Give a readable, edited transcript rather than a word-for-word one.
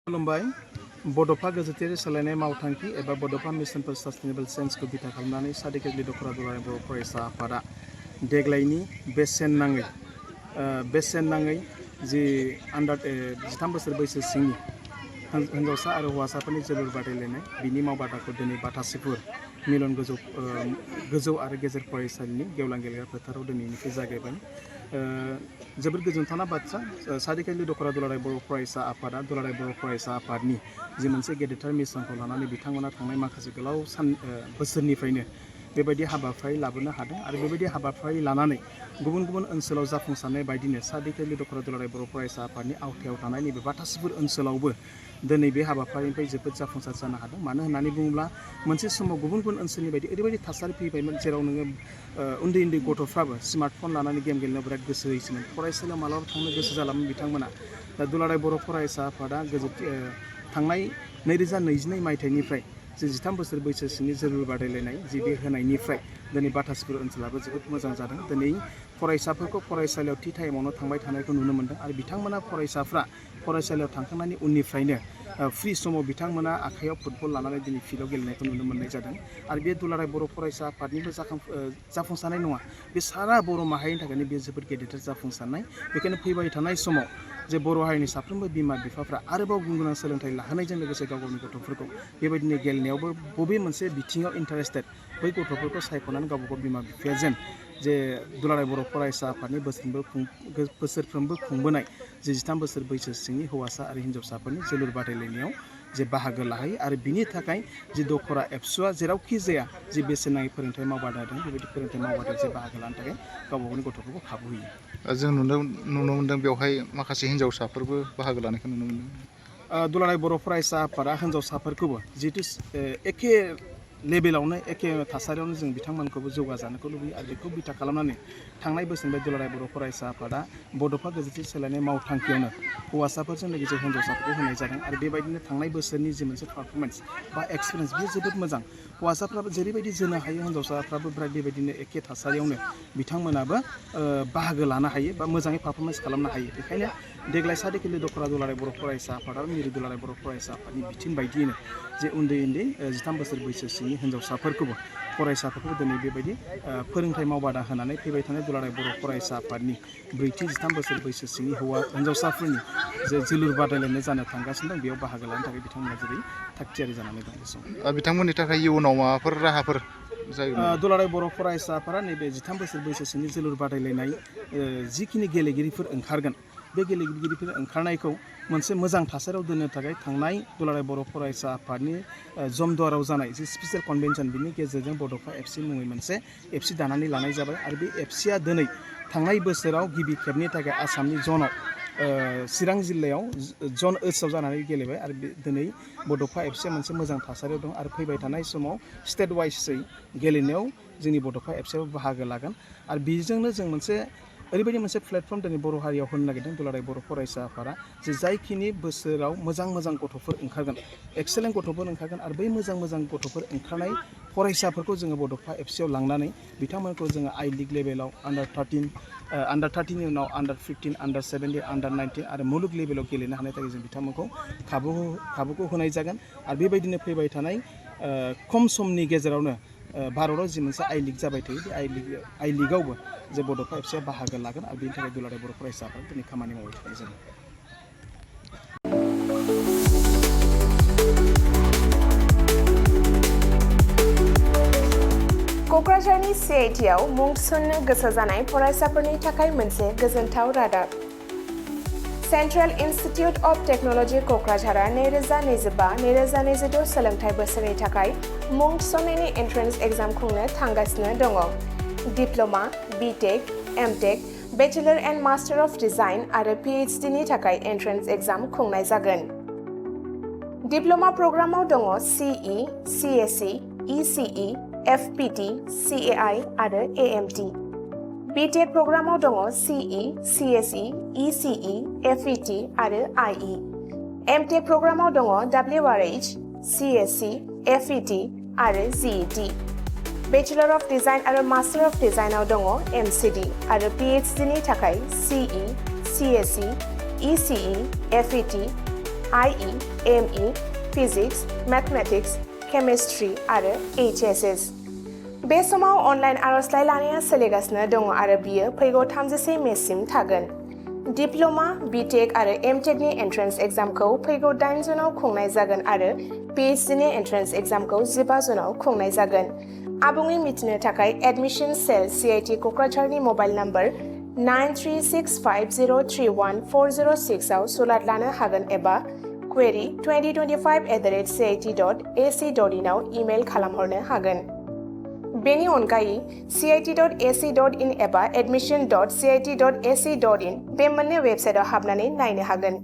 खुलुमबाय बड'फा गेजेटारि सोलायनाय मावथांखि एबा बड'फा मिशन फर सास्टेनेबल चेन्जखौ बिथा खालामनानै सादिकेट दख'रा दुलाराय बर' फरायसा आफादा देग्लायनि बेसेन नाङै जि आन्डार 13 बोसोर बैसो सिंनि हिन्जावसा आरो हौवासाफोरनि जोलुर बादायलायनाय बिनि मावबादाखौ दिनै बाथासिफुर मिलन गोजौ आरो गेजेर फरायसालिनि गेवलां गेलेग्रा फोथाराव दिनैनिफ्राय जागायबाय। जोबोद गोजोनथावना बाथ्रा सादिकेट दख'रा दुलाराय बर' फरायसा आफादा दुलाराय बर' फरायसा आफादनि जि मोनसे गेदेरथार मिशनखौ लानानै बिथांमोना थांनाय माखासे गोलाव बोसोरनिफ्रायनो बेबायदि हाबाफारि लाबोनो हादों आरो बेबायदि हाबाफारि लानानै गुबुन गुबुन ओनसोलाव जाफुंसारनाय बायदिनो सादिकेट दख'रा दुलाराय बर' फरायसा आफादनि आवथायाव थानाय नैबे बाथासिफुर ओनसोलावबो दिनै बे हाबाफारिनिफ्राय जोबोद जाफुंसार जानो हादों। मानो होननानै बुङोब्ला मोनसे समाव गुबुन गुबुन ओनसोलनि बायदि ओरैबायदि थासारि फैबायमोन जेराव नोङो उन्दै गथ'फ्राबो स्मार्टफन लानानै गेम गेलेनायाव बिराद गोसो होयोमोन। फरायसालियाव मालाबा थांनो गोसो जालामोन बिथांमोना। दा दुलाराय बर' फरायसा आफादा थांनाय 2022 मायथाइनिफ्राय जि 13 बोसोर बैसोसिमनि जोलुर बादायलायनाय जि बे होनायनिफ्राय दिनै बाथासिफुर ओनसोलाबो जोबोद मोजां जादों। दिनै फरायसाफोरखौ फरायसालियाव थि टाइमावनो थांबाय थानायखौ नुनो मोन्दों आरो बिथांमोना फरायसाफ्रा फरायसालियाव थांखांनायनि उननिफ्रायनो फ्रि समाव बिथांमोना आखाइयाव फुटबल लानानै दिनै फिल्डआव गेलेनायखौ नुनो मोननाय जादों आरो बे दुलाराय बर' फरायसा आफादनिबो जाफुंसारनाय नङा, बे सारा बर' माहारिनि थाखायनो बे जोबोद गेदेरथार जाफुंसारनाय। बेखायनो फैबाय थानाय समाव जे बर' हारिनि साफ्रोमबो बिमा बिफाफ्रा आरोबाव गुन गोनां सोलोंथाइ लाहोनायजों लोगोसे गाव गावनि गथ'फोरखौ बेबायदिनो गेलेनायावबो बबे मोनसे बिथिङाव इन्टारेस्टेड बै गथ'फोरखौ सायख'नानै गावबा गाव बिमा बिफाया जे दुलाराय बर' फरायसा आफादनि बोसोरफ्रोमबो खुंबोनाय जि 13 बोसोर बैसो सिंनि हौवासा आरो हिन्जावसाफोरनि जोलुर बादायलायनायाव जे बाहागो लाहैयो आरो बिनि थाखाय जि दख'रा एबसुआ जेरावखि जाया जि बेसेन नाङै फोरोंथाइ मावबादा दं बेबायदि फोरोंथाइ मावबादायाव जे बाहागो लानो थाखाय गावबा गावनि गथ'फोरखौ खाबु होयो। जों नुनो मोन्दों बेवहाय माखासे हिन्जावसाफोरबो बाहागो लानायखौ नुनो मोन्दों। दुलाराय बर' फरायसा आफादा हिन्जावसाफोरखौबो जिहेतु एखे लेभेलावनो एखे थासारियावनो जों बिथांमोनखौबो जौगाजानोखौ लुबैयो आरो बेखौ बिथा खालामनानै थांनाय बोसोरनिफ्राय दुलाराय बर' फरायसा आफादा बड'फा गेजेटारि सोलायनाय मावथांखियावनो हौवासाफोरजों लोगोसे हिन्जावसाफोरखौ होनाय जादों आरो बेबायदिनो थांनाय बोसोरनि जि मोनसे पारफरमेन्स बा एक्सपिरियेन्स बेयो जोबोद मोजां। हौवासाफ्राबो जेरैबायदि जोनो हायो हिन्जावसाफ्राबो बिराद बेबायदिनो एखे थासारियावनो बिथांमोनाबो बाहागो लानो हायो बा मोजाङै पारफरमेन्स खालामनो हायो। बेखायनो देग्लाय सादिकेट दख'रा दुलाराय बर' फरायसा आफाद आरो मिरु दुलाराय बर' फरायसा आफादनि बिथोन बायदियैनो जे उन्दै 13 बोसोर बैसोसिमनि हिन्जावसाफोरखौबो फरायसाफोरखौबो दिनै बेबायदि फोरोंथाइ मावबादा होनानै फैबाय थानाय दुलाराय बर' फरायसा आफादनि 13 बोसोर बैसो सिंनि हिन्जावसाफोरनि जे जोलुर बादायलायनाय जानो थांगासिनो दं बेयाव बाहागो लानो थाखाय बिथांमोना जेरै थागथियारि जानानै दं बे समाव। बिथांमोननि थाखाय इयुनाव माबाफोर राहाफोर जायो? दुलाराय बर' फरायसा आफादा नैबे 13 बोसोर बैसोसिमनि जोलुर बादायलायनाय जिखिनि गेलेगिरिफोर ओंखारगोन बे गेलेगिरिफोर ओंखारनायखौ मोनसे मोजां थासारियाव दोननो थाखाय थांनाय दुलाराय बर' फरायसा आफादनि जमदुवाराव जानाय जि स्पेसियेल कनभेनसन बिनि गेजेरजों बड'फा एफसि मुङै मोनसे एफसि दानानै लानाय जाबाय आरो बे एफसिया दिनै थांनाय बोसोराव गिबि खेबनि थाखाय आसामनि जनाव चिरां जिल्लायाव जन ओइचआव जानानै गेलेबाय आरो दिनै बड'फा एफसिया मोनसे मोजां थासारियाव दं आरो फैबाय थानाय समाव स्टेट वाइसै गेलेनायाव जोंनि बड'फा एफसियाबो बाहागो लागोन आरो बेजोंनो जों ओरैबायदि मोनसे प्लेटफर्म दिनै बर' हारियाव होनो नागिरदों दुलाराय बर' फरायसा आफादा जे जायखिनि बोसोराव मोजां गथ'फोर ओंखारगोन एक्सेलेन्ट गथ'फोर ओंखारगोन आरो बै मोजां गथ'फोर ओंखारनाय फरायसाफोरखौ जोङो बड'फा एफसियाव लांनानै बिथांमोनखौ जोङो आइ लिग लेभेलाव आन्डार 13नि उनाव आन्डार 15 आन्डार 17 आन्डार 19 आरो मुलुग लेभेलाव गेलेनो हानाय थाखाय जों बिथांमोनखौ खाबुखौ होनाय जागोन आरो बेबायदिनो फैबाय थानाय खम समनि गेजेरावनो भारताव जि मोनसे आइ लिग जाबाय थायो बे आइ लिगावबो जे बड'फा एफसिया बाहागो लागोन आरो बेनि थाखाय दुलाराय बर' फरायसा आफादा दिनै खामानि मावबाय थानाय जादों। क'क्राझारनि CITआव मुं थिसन्नो गोसो जानाय फरायसाफोरनि थाखाय मोनसे गोजोनथाव रादाब। सेन्ट्रेल इन्स्टिटिउट अफ टेक्न'लजि क'क्राझारआ 2025-2026 सोलोंथाइ बोसोरनि थाखाय मुं थिसन्नायनि एन्ट्रेन्स एग्जाम खुंनो थांगासिनो दङ। Diploma, B Tech, M Tech, bachelor and master of design आरो PhDनि थाखाय एन्ट्रेन्स एग्जाम खुंनाय जागोन। डिप्ल'मा प्रग्रामाव दङ CE, CSE, ECE, FPT, CAI आरो AMT। बिटेक प्रग्रामाव दङ CE, CSE, ECE, FET आरो IE। एमटेक प्रग्रामाव दङ WRH, CSC, FET आरो GET। बेचेलर अफ डिजाइन आरो मास्टार अफ डिजाइनआव दङ MCD आरो PhDनि थाखाय CE, CSE, ECE, FET IE, ME, Physics, Mathematics, Chemistry आरो HSS। बे समाव अनलाइन आर'जलाइ लानाया सोलिगासिनो दङ आरो बियो फैगौ 31 मेसिम थागोन। डिप्ल'मा, बिटेक आरो एमटेकनि एन्ट्रेन्स एग्जामखौ फैगौ 8 जुनाव खुंनाय जागोन आरो PhDनि एन्ट्रेन्स एग्जामखौ 15 जुनाव खुंनाय जागोन। आबुङै मिथिनो थाखाय एडमिशन सेल CIT क'क्राझारनि मबाइल नम्बर 9365031406 आव सुलाद लानो हागोन एबा query2025@cit.ac.in आव इमेल खालामहरनो हागोन। बेनि अनगायै cit.ac.in एबा admission.cit.ac.in बे मोननै वेबसाइटआव हाबनानै नायनो हागोन।